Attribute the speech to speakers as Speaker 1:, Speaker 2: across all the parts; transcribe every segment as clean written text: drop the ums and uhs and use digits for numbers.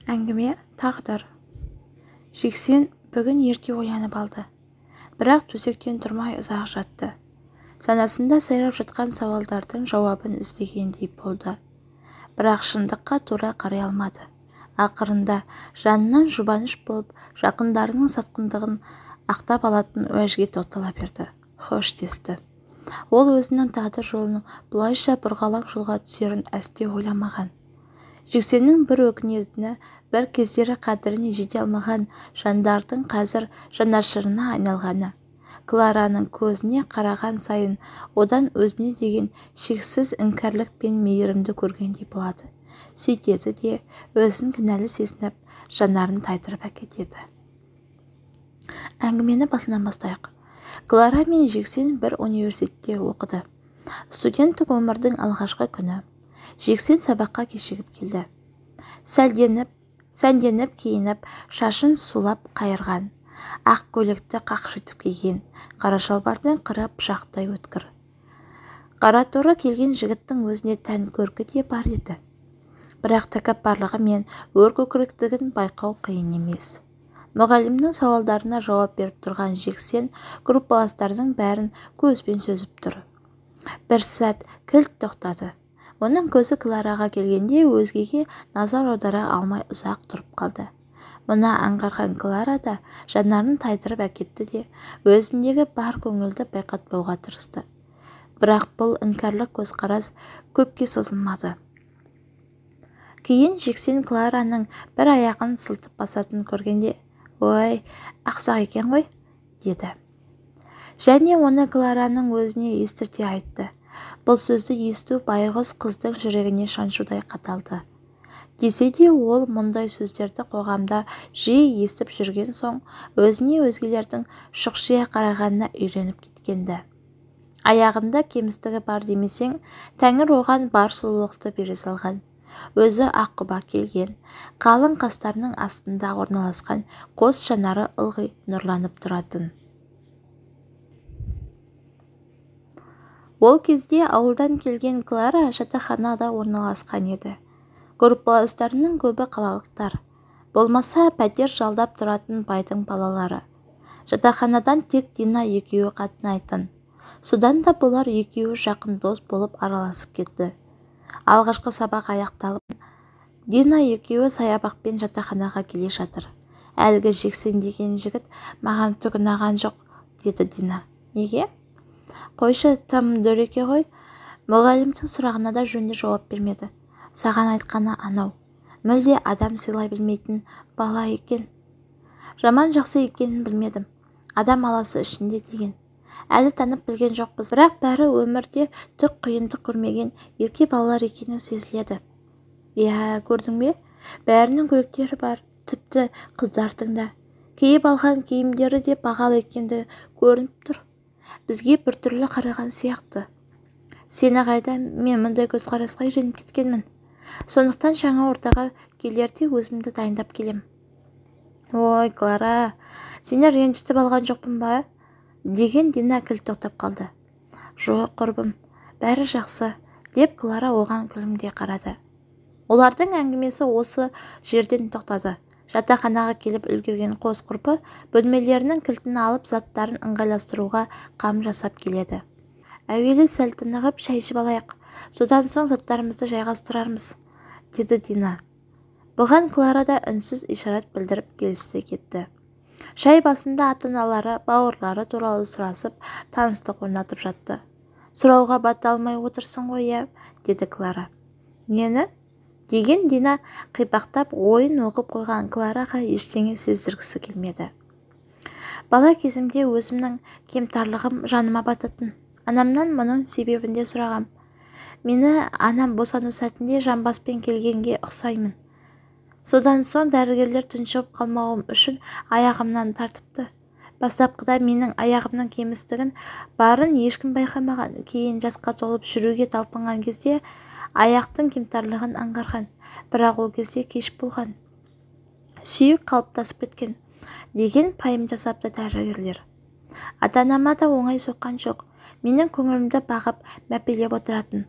Speaker 1: Әңгіме тағдыр. Жексен бүгін ерте оянып алды. Бірақ төсектен тұрмай ұзақ жатты. Санасында сайрап жатқан сауалдардың жауабын іздегендей болды. Бірақ шындыққа тура қарай алмады. Ақырында жанынан жұбаныш болып, жақындарының сатқындығын ақтап алатын уәжге тоқтала берді. Хош десті. Ол өзінің тағдыр жолының бұлайша бұрғалаң жолға түсерін әсте ойламаған. Жексеннің бір өкінетіні, бір кездері қадіріне жете алмаған жандардың қазір жанашырына айналғаны. Клараның көзіне қараған сайын одан өзіне деген шексіз іңкәрлік пен мейірімді көргендей болады. Сөйтеді де өзін кінәлі сезініп, жанарын тайдырып әкетеді. Әңгімені басынан бастайық. Клара мен Жексен бір университетте оқыды. Студенттік өмірдің алғашқы күні. Жексен сабаққа кешігіп келді. Сәнденіп киініп, шашын сулап қайырған, ақ көйлекті қақшитып киген, қара шалбардың қыры пышақтай өткір. Қараторы келген жігіттің өзіне тән көркі де бар еді. Бірақ тәкаппарлығы мен өркөкіректігін байқау қиын емес. Мұғалімнің сауалдарына жауап беріп тұрған Жексен группаластарының бәрін көзбен сөзіп тұр. Бір сәт кілт тоқтады. Оның көзі Клараға келгенде өзгеге назар аудара алмай ұзақ тұрып қалды. Мұны аңғарған Клара да жанарын тайдырып әкетті де, өзіндегі бар көңілді байқатпауға тырысты. Бірақ бұл іңкәрлік көзқарас көпке созылмады. Кейін Жексен Клараның бір аяғын сылтып басатынын көргенде, «Ой, ақсақ екен ғой», деді. Және оны Клараның өзіне естірте айтты. Бұл сөзді есту байғұс қыздың жүрегіне шаншудай қадалды. Десе де ол мұндай сөздерді қоғамда жиі естіп жүрген соң, өзіне өзгелердің шұқшия қарағанына үйреніп кеткенді. Аяғында кемістігі бар демесең, тәңір оған бар сұлулықты бере салған. Өзі аққұба келген, қалың қастарының астында орналасқан қос жанары ылғи нұрланып тұратын. Ол кезде ауылдан келген Клара жатақханада орналасқан еді. Группаластарының көбі қалалықтар, болмаса пәтер жалдап тұратын байдың балалары. Жатақханадан тек Дина екеуі қатынайтын. Содан да бұлар екеуі жақын дос болып араласып кетті. Алғашқы сабақ аяқталып, Дина екеуі саябақпен жатақханаға келе жатыр. Әлгі Жексен деген жігіт маған түк ұнаған жоқ, деді Дина. Неге? Қойшы, тым дөрекі ғой. Мұғалімнің сұрағына да жөнді жауап бермеді. Саған айтқаны анау. Мүлде адам сыйлай білмейтін бала екен. Жаман жақсы екенін білмедім. Адам аласы ішінде деген. Әлі танып білген жоқпыз. Бірақ бәрі өмірде түк қиындық көрмеген ерке балалар екені сезіледі. Иә, көрдің бе? Бәрінің көліктері бар, тіпті қыздардың да. Киіп алған киімдері де бағалы екендігі көрініп тұр. Бізге біртүрлі қараған сияқты. Сені қайда, мен мұндай көзқарасқа үйреніп кеткенмін. Сондықтан жаңа ортаға келерде өзімді дайындап келем. Ой, Клара, сені ренжітіп алған жоқпын ба? Деген Дина кілт тоқтап қалды. Жоқ, құрбым, бәрі жақсы, деп Клара оған күлімдей қарады. Олардың әңгімесі осы жерден тоқтады. Жатақханаға келіп үлгерген қос құрбы бөлмелерінің кілтін алып заттарын ыңғайластыруға қам жасап келеді. Әуелі сәл тынығып шай ішіп алайық, содан соң заттарымызды жайғастырармыз, деді Дина. Бұған Клара да үнсіз ишарат білдіріп келісті кетті. Шай басында ата-аналары, бауырлары туралы сұрасып, таныстық орнатып жатты. Сұрауға бата алмай отырсың ғой, иә, деді Клара. Нені? Деген Дина қипақтап, ойын оқып қойған Клараға ештеңе сездіргісі келмеді. Бала кезімде өзімнің кемтарлығым жаныма бататын. Анамнан мұның себебін де сұрағам. Мені анам босану сәтінде жамбаспен келгенге ұқсаймын. Содан соң дәрігерлер тұншығып қалмауым үшін аяғымнан тартыпты. Бастапқыда менің аяғымның кемістігін барын ешкім байқамаған. Кейін жасқа толып жүруге талпынған кезде аяқтың кемтарлығын аңғарған. Бірақ ол кезде кеш болған. Сүйек қалыптасып кеткен, деген пайым жасапты дәрігерлер. Ата-анама да оңай соққан жоқ. Менің көңілімді бағып, мәпелеп отыратын,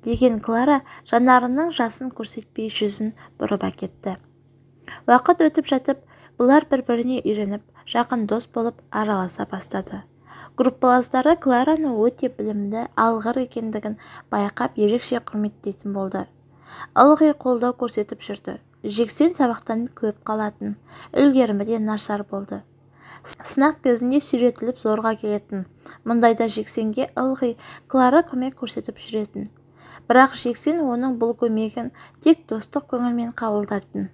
Speaker 1: деген Клара жанарының жасын көрсетпей жүзін бұрып әкетті. Уақыт өтіп жатып, бұлар бір-біріне үйреніп, жақын дос болып араласа бастады. Группаластары Клараны өте білімді, алғыр екендігін байқап, ерекше құрметтейтін болды. Ылғи қолдау көрсетіп жүрді. Жексен сабақтан көп қалатын, үлгерімі де нашар болды. Сынақ кезінде сүйретіліп зорға келетін. Мұндайда Жексенге ылғи Клара көмек көрсетіп жүретін. Бірақ Жексен оның бұл көмегін тек достық көңілмен қабылдатын.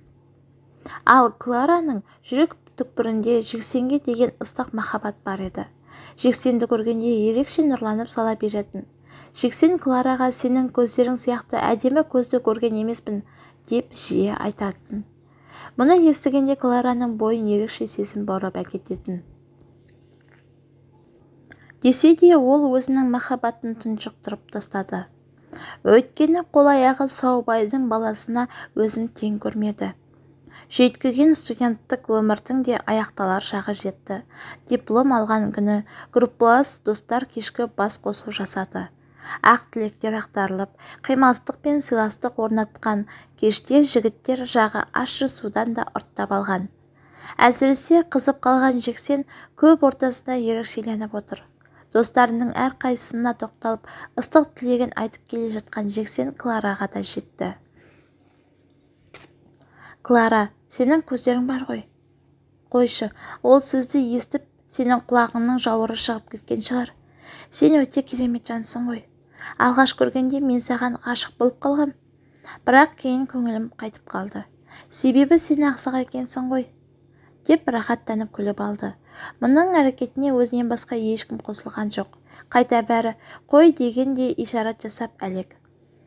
Speaker 1: Ал Клараның жүрек түкпірінде Жексенге деген ыстық махаббат бар еді. Жексенді көргенде ерекше нұрланып сала беретін. Жексен Клараға сенің көздерің сияқты әдемі көзді көрген емеспін деп жиі айтатын. Мұны естігенде Клараның бойын ерекше сезім баурап әкететін. Десе де ол өзінің махаббатын тұншықтырып тастады. Өйткені қол-аяғы сау байдың баласына өзін тең көрмеді. Жүйткіген студенттік өмірдің де аяқталар шағы жетті. Диплом алған күні группалас достар кешкі бас қосу жасады. Ақ тілектер ақтарылып, қимастық пен сыйластық орнатқан кеште жігіттер жағы ащы судан да ұрттап алған. Әсіресе қызып қалған Жексен көп ортасында ерекшеленіп отыр. Достарының әрқайсысына тоқталып, ыстық тілегін айтып келе жатқан Жексен Клараға да жетті. Клара, сенің көздерің бар ғой. Қойшы, ол сөзді естіп, сенің құлағыңның жауыры шығып кеткен шығар. Сен өте керемет жансың ғой. Алғаш көргенде мен саған ғашық болып қалғам. Бірақ кейін көңілім қайтып қалды. Себебі сен ақсақ екенсің ғой, деп рахаттанып күліп алды. Мұның әрекетіне өзінен басқа ешкім қосылған жоқ. Қайта бәрі қой дегендей ишарат жасап әлек.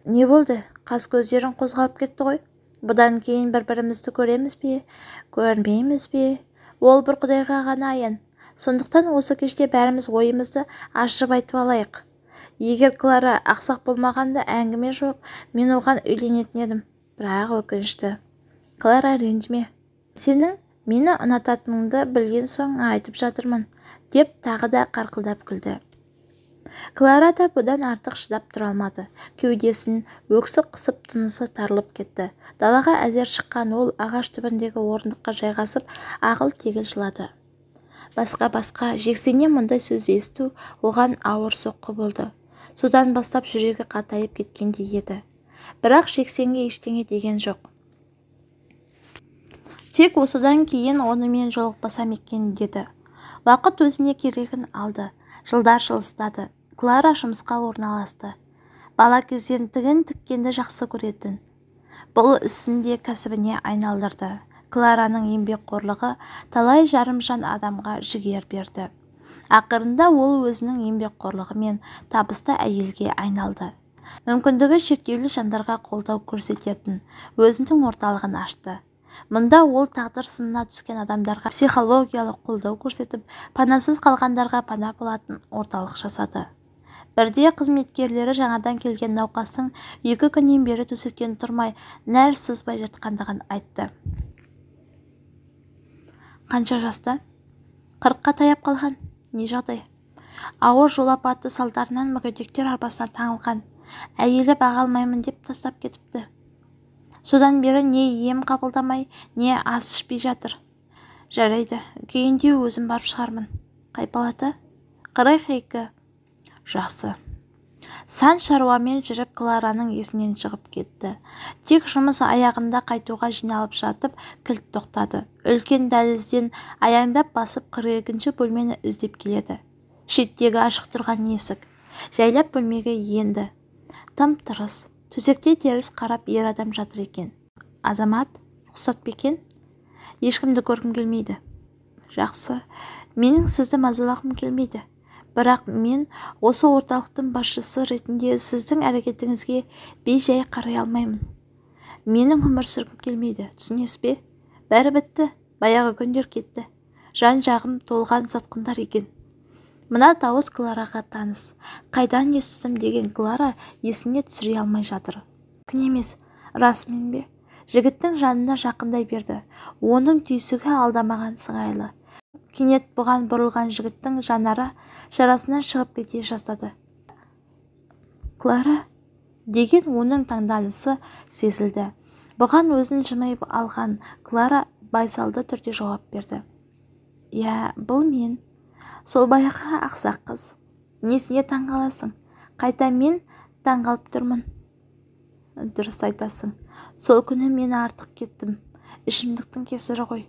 Speaker 1: Не болды? Қас көздерің қозғалып кетті ғой. Бұдан кейін бір-бірімізді көреміз бе, көрмейміз бе? Ол бір Құдайға ғана аян. Сондықтан осы кеште бәріміз ойымызды ашып айтып алайық. Егер Клара ақсақ болмағанда әңгіме жоқ, мен оған үйленетін едім. Бірақ өкінішті. Клара, ренжіме. Сенің мені ұнататыныңды білген соң айтып жатырмын, деп тағы да қарқылдап күлді. Клара да бұдан артық шыдап тұра алмады. Кеудесін өксік қысып, тынысы тарылып кетті. Далаға әзер шыққан ол ағаш түбіндегі орындыққа жайғасып, ағыл-тегіл жылады. Басқа-басқа Жексеннен мұндай сөз есту оған ауыр соққы болды. Содан бастап жүрегі қатайып кеткендей еді. Бірақ Жексенге ештеңе деген жоқ. Тек осыдан кейін онымен жолықпасам екен деді. Уақыт өзіне керегін алды. Жылдар жылыстады. Клара жұмысқа орналасты. Бала кезден тігін тіккенді жақсы көретін. Бұл ісін де кәсібіне айналдырды. Клараның еңбекқорлығы талай жарымжан адамға жігер берді. Ақырында ол өзінің еңбекқорлығымен табысты әйелге айналды. Мүмкіндігі шектеулі жандарға қолдау көрсететін өзінің орталығын ашты. Мұнда ол тағдыр сынына түскен адамдарға психологиялық қолдау көрсетіп, панасыз қалғандарға пана болатын орталық жасады. Бірде қызметкерлері жаңадан келген науқастың 2 күннен бері төсектен тұрмай, нәр сызбай жатқандығын айтты. Қанша жаста? 40-қа таяп қалған. Не жағдай? Ауыр жол апаты салдарынан мүгедектер арбасына таңылған. Әйелі баға алмаймын деп тастап кетіпті. Содан бері не ем қабылдамай, не ас ішпей жатыр. Жарайды, кейінде өзім барып шығармын. Қай палата? 42. Жақсы. Сан шаруамен жүріп Клараның есінен шығып кетті. Тек жұмыс аяғында қайтуға жиналып жатып, кілт тоқтады. Үлкен дәлізден аяңдап басып 42-ші бөлмені іздеп келеді. Шеттегі ашық тұрған есік. Жайлап бөлмеге енді. Тым-тырыс. Төсекте теріс қарап ер адам жатыр екен. Азамат, рұқсат па екен? Ешкімді көргім келмейді. Жақсы, менің сізді мазалағым келмейді. Бірақ мен осы орталықтың басшысы ретінде сіздің әрекетіңізге бей-жай қарай алмаймын. Менің өмір сүргім келмейді, түсінесіз бе? Бәрі бітті, баяғы күндер кетті. Жан-жағым толған сатқындар екен. Мына дауыс Клараға таныс. Қайдан естідім деген Клара есіне түсіре алмай жатыр. Күн емес, расымен бе? Жігіттің жанына жақындай берді. Оның түйсігі алдамаған сыңайлы. Кенет бұған бұрылған жігіттің жанары шарасынан шығып кете жаздады. Клара деген оның таңданысы сезілді. Бұған өзін жымиып алған Клара байсалды түрде жауап берді. Иә, бұл мен. Сол баяғы ақсақ қыз. Несіне таң қаласың? Қайта мен таң қалып тұрмын. Дұрыс айтасың. Сол күні мен артық кеттім. Ішімдіктің кесірі ғой.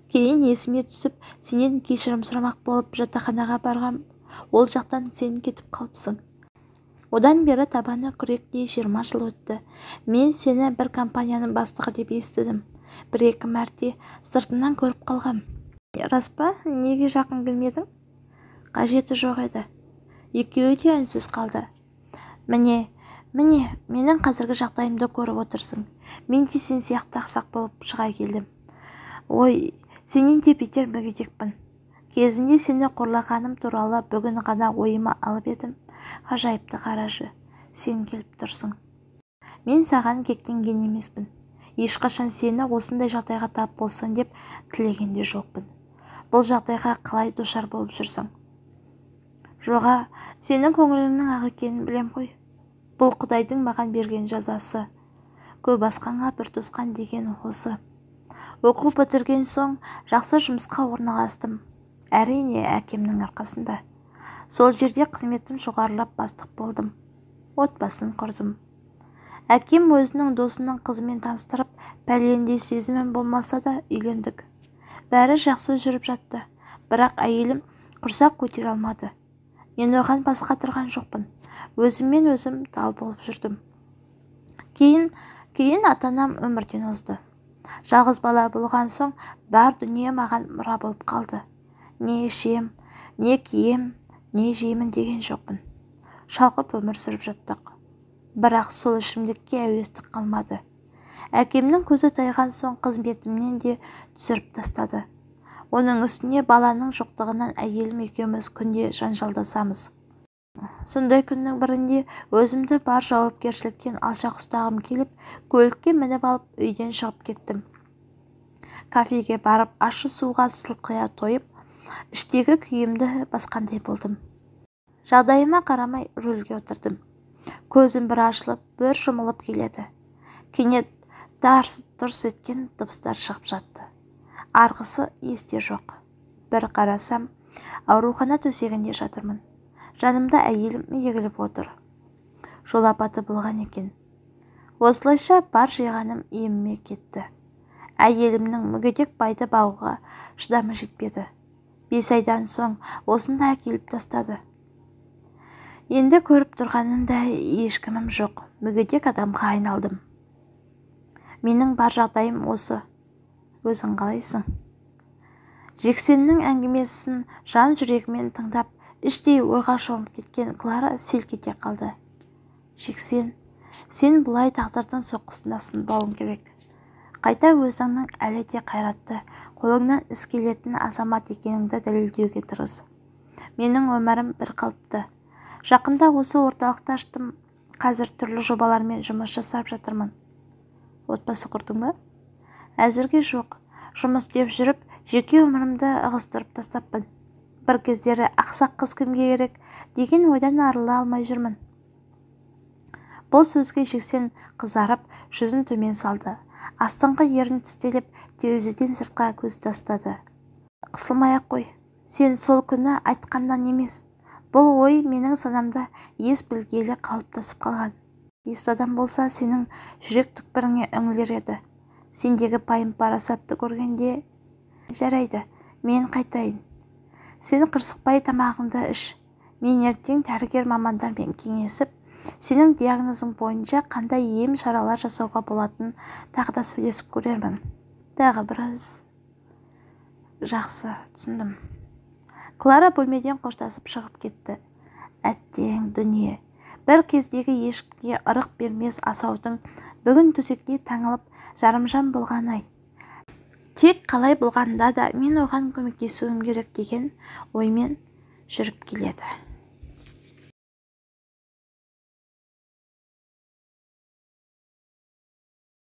Speaker 1: Кейін есіме түсіп, сенен кешірім сұрамақ болып жатақханаға барғам. Ол жақтан сен кетіп қалыпсың. Одан бері табаны күректей 20 жыл өтті. Мен сені бір компанияның бастығы деп естідім. Бір-екі мәрте сыртынан көріп қалғам. Рас па? Неге жақын келмедің? Қажеті жоқ еді. Екеуі де үнсіз қалды. Міне, міне, менің қазіргі жағдайымды көріп отырсың. Мен де сен сияқты ақсақ болып шыға келдім. Ой, сенен де бетер мүгедекпін. Кезінде сені қорлағаным туралы бүгін ғана ойыма алып едім. Ғажайыпты қарашы, сен келіп тұрсың. Мен саған кектенген емеспін. Ешқашан сені осындай жағдайға тап болсаң деп тілеген де жоқпын. Бұл жағдайға қалай душар болып жүрсің? Жоға, сенің көңіліңнің ақ екенін білем ғой. Бұл Құдайдың маған берген жазасы. Көп асқанға бір тосқан деген осы. Оқу бітірген соң жақсы жұмысқа орналастым. Әрине, әкемнің арқасында. Сол жерде қызметім жоғарылап бастық болдым. Отбасын құрдым. Әкем өзінің досының қызымен таныстырып, пәлендей сезімім болмаса да үйлендік. Бәрі жақсы жүріп жатты, бірақ әйелім құрсақ көтере алмады. Мен оған бас қатырған жоқпын. Өзіммен өзім тал болып жүрдім. Кейін ата-анам өмірден озды. Жалғыз бала болған соң бар дүние маған мұра болып қалды. Не ішем, не кием, не жеймін деген жоқпын. Шалқып өмір сүріп жаттық. Бірақ сол ішімдікке әуестік қалмады. Әкемнің көзі тайған соң қызметімнен де түсіріп тастады. Оның үстіне баланың жоқтығынан әйелім екеуміз күнде жанжалдасамыз. Сондай күннің бірінде өзімді бар жауапкершіліктен алшақ ұстағым келіп, көлікке мініп алып үйден шығып кеттім. Кафеге барып ащы суға сылқия тойып, іштегі күйімді басқандай болдым. Жағдайыма қарамай рөлге отырдым. Көзім бір ашылып, бір жұмылып келеді. Кенет тарс-тұрс еткен дыбыстар шығып жатты. Арғысы есте жоқ. Бір қарасам, аурухана төсегінде жатырмын. Жанымда әйелім егіліп отыр. Жол апаты болған екен. Осылайша бар жиғаным еміме кетті. Әйелімнің мүгедек байды бағуға шыдамы жетпеді. 5 айдан соң осында әкеліп тастады. Енді көріп тұрғанындай ешкімім жоқ, мүгедек адамға айналдым. Менің бар жағдайым осы. Өзің қалайсың? Жексеннің әңгімесін жан жүрегімен тыңдап, іштей ойға шомып кеткен Клара селк ете қалды. Жексен, сен бұлай тағдырдың соққысына сынбауың керек. Қайта өзіңнің әлі де қайратты, қолыңнан іс келетін азамат екеніңді дәлелдеуге тырыс. Менің өмірім бір қалыпты. Жақында осы орталықты аштым. Қазір түрлі жобалармен жұмыс жасап жатырмын. Отбасы құрдың ба? Әзірге жоқ. Жұмыс істеп жүріп, жеке өмірімді ығыстырып тастаппын. Бір кездері ақсақ қыз кімге керек деген ойдан арыла алмай жүрмін. Бұл сөзге Жексен қызарып, жүзін төмен салды. Астыңғы ерін тістелеп, терезеден сыртқа көз тастады. Қысылмай-ақ қой. Сен сол күні айтқаннан емес. Бұл ой менің санамда ес білгелі қалыптасып қалған. Есті адам болса, сенің жүрек түкпіріңе үңілер еді. Сендегі пайым-парасатты көргенде, жарайды, мен қайтайын. Сен қырсықпай тамағыңды іш. Мен ертең дәрігер мамандармен кеңесіп, сенің диагнозың бойынша қандай ем шаралар жасауға болатынын тағы да сөйлесіп көрермін. Тағы біраз. Жақсы, түсіндім. Клара бөлмеден қоштасып шығып кетті. Әттең дүние. Бір кездегі ешкімге ырық бермес асаудың бүгін төсекке таңылып жарымжан болған ай. Тек қалай болғанда да мен оған көмектесуім керек деген оймен жүріп келеді.